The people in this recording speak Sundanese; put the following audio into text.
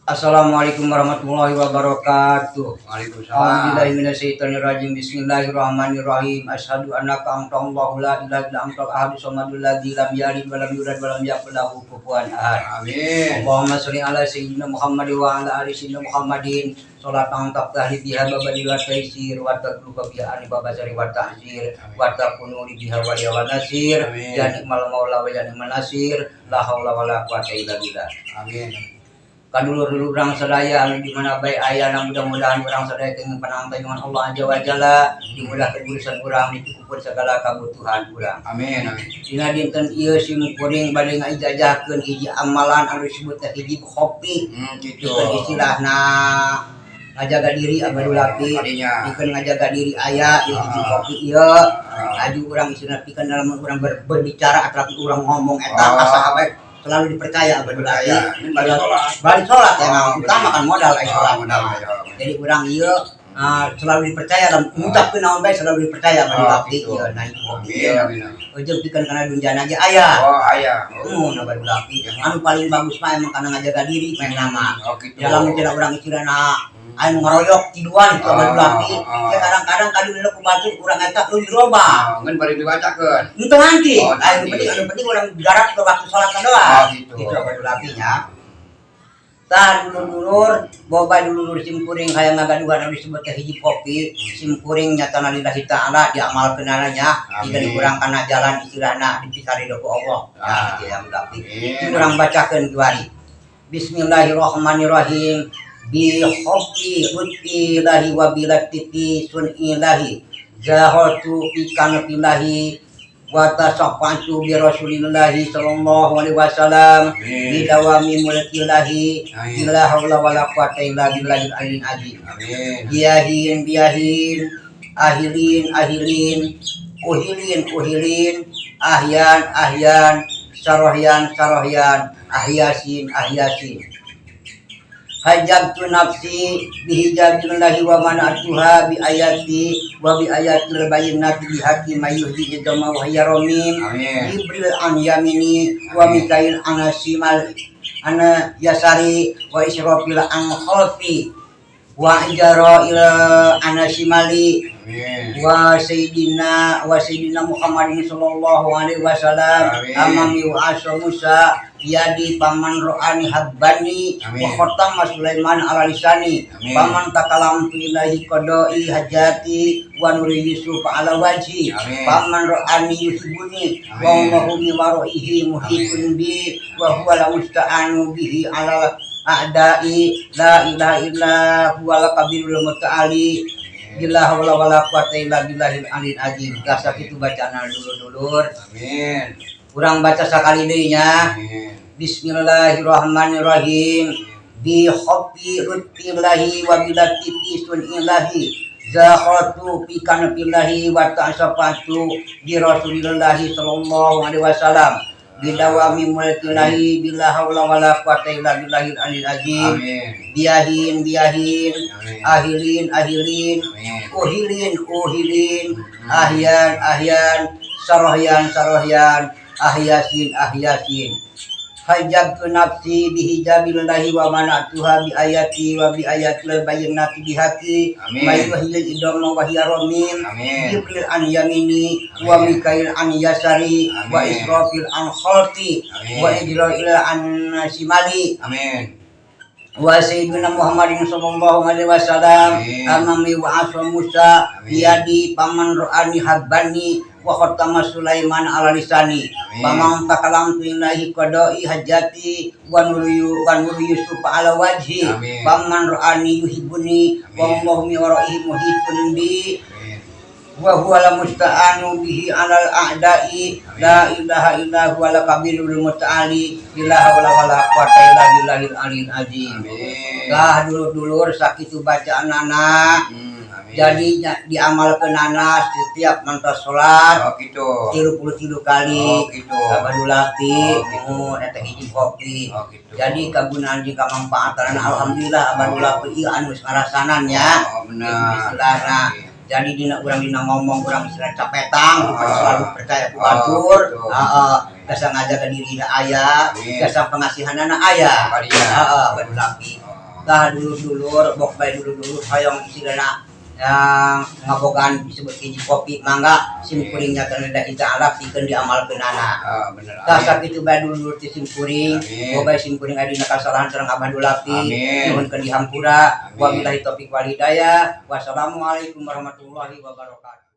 Assalamualaikum warahmatullahi wabarakatuh. Waalaikumsalam. A'udzubillahi minasyaitonirrajim. Bismillahirrahmanirrahim. Asyhadu annaka antallahu la ilaha illa antal ahadus samadul ladzi lam yalid wa lam yulad wa lam yakul lahu kufuwan ahad. Amin. Allahumma sholli ala sayyidina Muhammad wa ala ali sayyidina Muhammadin. Salatan taftahi biha babali wa taysir wa tagluka biha ani babasari wa ta'zir wa takunu li biha wa wa nasir. Amin. Ya ni'mal maula wa ya ni'mal nasir. La haula wa la quwata illa billah. Amin. Kadulur-dulur urang sadaya anu di mana bae aya, mudah-mudahan urang sadaya kenging panangtayungan Allah Azza wa Jalla, dimudahkeun urusan urang, dicukupkeun segala kebutuhan urang. Amin. Amin. Dina dinten ieu sim kuring bade ngaijazakeun hiji amalan anu disebut teh hijab khofi. Gitu. Pikeun istilahna ngajaga diri, abadul laki. Tadinya. Pikeun ngajaga diri aya ieu hijab khofi ieu. Aju urang istilah pikeun dalam urang berbicara atau urang ngomong eta ka saha bae selalu dipercaya, abadul laki. Percaya. Ini balik sholat. Balik sholat ya, utama kan modal aya Oh, sholat. Modal ya. Jadi urang ieu selalu dipercaya dalam ngucapkeun naon bae selalu dipercaya, abadul laki. Gitu. Ieu nah itu khofi Amin. ieu. Amin. Ujung pikeun kana dunjana ge aya. Oh, aya. Oh. Abadul laki. Anu paling bagus mah emang kana ngajaga diri main nama. Oh, gitu. Dalam tidak urang istilahna anu ngaroyok tiduan itu, abadul laki. Ya kadang-kadang kadu ku batur urang eta leuwih loba. Oh, ngan bari dibacakeun. Itu nanti, Oh, anu nanti. Penting, anu penting urang garap ke waktu sholat doang. Oh, gitu. Itu abadul lakinya. Tah, dulur-dulur, boba dulur sim kuring hayang ngagaduhan anu disebut teh hijab khofi, sim kuring nyatana lillahi ta'ala diamalkeun nya, jika Amin. dikurang kana jalan istilahna dipikarido ku Allah. Nah, gitu ya laki. Amin. Urang bacakeun kiwari. Bismillahirrahmanirrahim. Bi khofi lutfillahi wa bi latifi sunillahi. Zahartu fi kanafillahi wa tasaffatu bi Rasulillahi sallallahu alaihi wasallam Amin. bi dawami mulkillahi Amin. la haula wala quwata illa billahil aliyil azim. Amin. Biahin biahin, ahilin ahilin, uhilin uhilin, ahyan ahyan, sarohyan sarohyan, ahyasin ahyasin. Hajabtu nafsi bihijabillahi wa mana'tuha bi ayati wa bi ayatil bayyinati bihaqi mayyuhdi idama wa hiya ramim. Amin. Jibril an yamini wa Amin. Mikail an simal ana yasari wa Israfil an khalfi wa Ijrail an shimali. Amin. Wa sayyidina Muhammadin sallallahu alaihi wasallam Amin. amami wa asa Musa yadi paman ro'ani habbani Amin. wa khatama Sulaiman ala lisani. Amin. Paman takalamtu ilahi qada'i hajati wa nuri Yusuf ala wajhi. Amin. Paman ro'ani yuhibbuni wa Amin. Allahu min waraihi muhitun bi wa huwa la musta'anu bihi ala a'da'i la ilaha illa huwal kabirul muta'ali bila haula wala quwata illa billahil aliyil azim. Tah, sakitu bacaan dulur-dulur. Amin. Urang baca sakali deui nya. Amin. Bismillahirrahmanirrahim. Bi khofi lutfillahi wa bi latifi sunillahi zakhartu fi kanafillahi wa ta'asafatu bi rasulillahi sallallahu alaihi wasallam bidawami mulkillahi bila haula wala quwata illa billahil aliyil azim. Amin. Biahin biahin, Amin. ahilin ahilin, Amin. uhilin uhilin, ahyan ahyan, sarohyan sarohyan, ahyasin ahyasin. Hajabtu nafsi bihijabillahi wa mana'tuha bi ayati wa bi ayatil bayyinati bihaqi Amin. may yuhyil idama wa hiya ramim. Amin. Jibril an yamini wa Amin. Mikail an yasari wa Amin. Israfil an khalfi Amin. wa Ijrail an shimali Amin. wa sayyidina Muhammadin sallallahu alaihi wasallam Amin. amami wa asa Musa Amin. biyadi paman ro'ani habbani wa khatama Sulaiman ala lisani. Amin. Paman takalamtu ilahi qada'i hajati wa nuru wa nuru Yusuf ala wajhi. Amin. Paman ro'ani yuhibbuni wa Amin. Allahu min waraihi muhitun bi Amin. wa huwa la musta'anu bihi alal a'da'i la ilaha illa huwa al kabirul muta'ali bila haula wala quwata illa billahil aliyil azim. Amin. Lah, dulur-dulur, sakitu bacaan anak. Amin. Jadi diamalkeun anak setiap mantas salat Oh, gitu. 33 kali. Oh, gitu. Kabadulati. Oh, gitu. Oh, eta hiji kopi. Oh, gitu. Jadi kagunaan jeung kamanfaatan, alhamdulillah, abadulati ieu anu geus ngarasanan nya. Oh, benar. Istilahna jadi dina urang dina ngomong urang istilah capetang selalu percaya ku Oh, batur. gitu. Heeh, gasa ngajaga diri na aya, Amin. gasa pengasihanana aya. Kadinya. Heeh, badulaki. Oh. Tah, dulur-dulur bok bae, dulur-dulur hoyong istilahna yang ngabogaan disebut hiji kopi, mangga sim kuring nyata lillahi ta'ala pikeun diamalkeunana. Ah, bener. Tah, Amin. sakitu bae dulur ti sim kuring. Amin. Boga sim kuring aya dina kasalahan sareng Abah Dulapi. Amin. Nuhunkeun dihampura. Amin. Wabillahi taufik wal hidayah. Wassalamualaikum warahmatullahi wabarakatuh.